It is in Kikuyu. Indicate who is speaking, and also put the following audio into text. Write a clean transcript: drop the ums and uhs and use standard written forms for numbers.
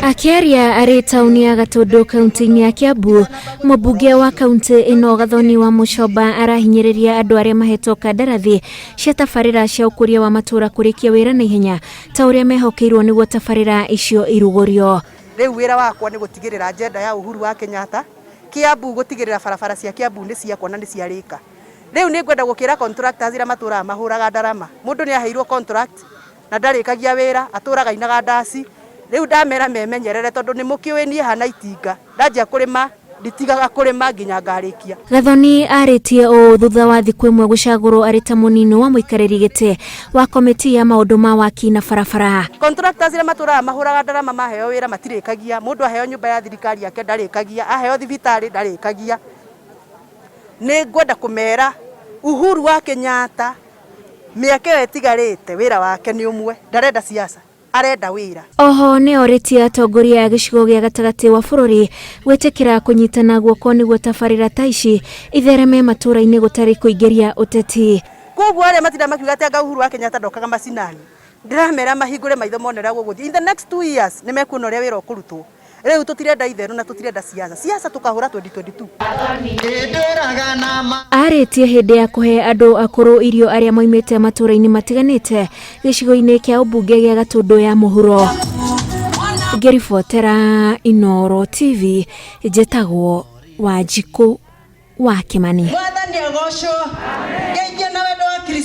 Speaker 1: Akĩaria arĩ taũni ya Gatũndũ kaunti-inĩ ya Kiambu, mũmbunge wa kaunti ĩno Gathoni wa Mũchomba arahinyĩrĩria andũ arĩa mahetwo kandarathi cia tabarĩra cia ũkũria wa matũũra kũrĩkia wĩra na ihenya ta ũrĩa mehokeirwo nĩguo tabarĩra icio irugũrio.
Speaker 2: Rĩu wĩra wakwa nĩ gũtigĩrĩra agenda ya Uhuru wa Kenyatta Kiambu, gũtigĩrĩra barabara cia Kiambu nĩ ciakwa na nĩ ciarĩka. Rĩu nĩ ngwenda gũkĩra contractors arĩa matũraga mahũraga ndarama. Mũndũ nĩ aheirwo contract na ndarĩkagia wĩra, atũraga ainaga ndaci. Rĩu ndamera memenyerere tondũ nĩ mũkĩũĩ niĩ hana itinga, ndanjia kũrĩma nditigaga kũrĩma nginya ngarĩkia.
Speaker 1: Gathoni arĩtie ũũ thutha wa thikũ ĩmwe gũcagũrwo arĩ ta mũnini wa mũikarĩri gĩtĩ wa komĩtĩ ya maũndũ ma waki na barabara.
Speaker 2: Contractors arĩa matũraga mahũraga ndarama maheo wĩra matirĩkagia. Mũndũ aheo nyũmba ya thirikari yake ndarĩkagia, aheo thibitarĩ ndarĩkagia. Nĩ ngwenda kũmera Uhuru wa Kenyatta mĩaka ĩyo ĩtigarĩte wĩra wake nĩ ũmwe, ndarenda siasa, arenda wĩra.
Speaker 1: Oho nĩ orĩtie atongoria a gĩcigo gĩa gatagatĩ wa bũrũri gwĩtĩkĩra kũnyitana guoko nĩguo tabarĩra ta ici ithereme matũũra-inĩ gũtarĩ kũingĩria ũteti.
Speaker 2: Koguo arĩa matinda makiuga atĩ anga Uhuru wa Kenyatta ndokaga macinani, ndĩramera mahingũre maitho mone ũrĩa gũgũthiĩ. In the next 2 years nĩ mekuona ũrĩa wĩra ũkũrutwo. Rĩu tũtirenda itherũ na tũtirenda siasa. Siasa tũkahũra 2022.
Speaker 1: Arĩtie hĩndĩ ya kũhe andũ akũrũ irio arĩa moimĩte matũũra-inĩ matiganĩte gĩcigo-inĩ kĩa ũmbunge gĩa Gatũndũ ya mũhuro. Ngĩribotera Inooro TV, njĩtagwo Wanjikũ wa Kĩmani.
Speaker 3: Mwathani agocwo. Ngeithio na wendo wa Kristo.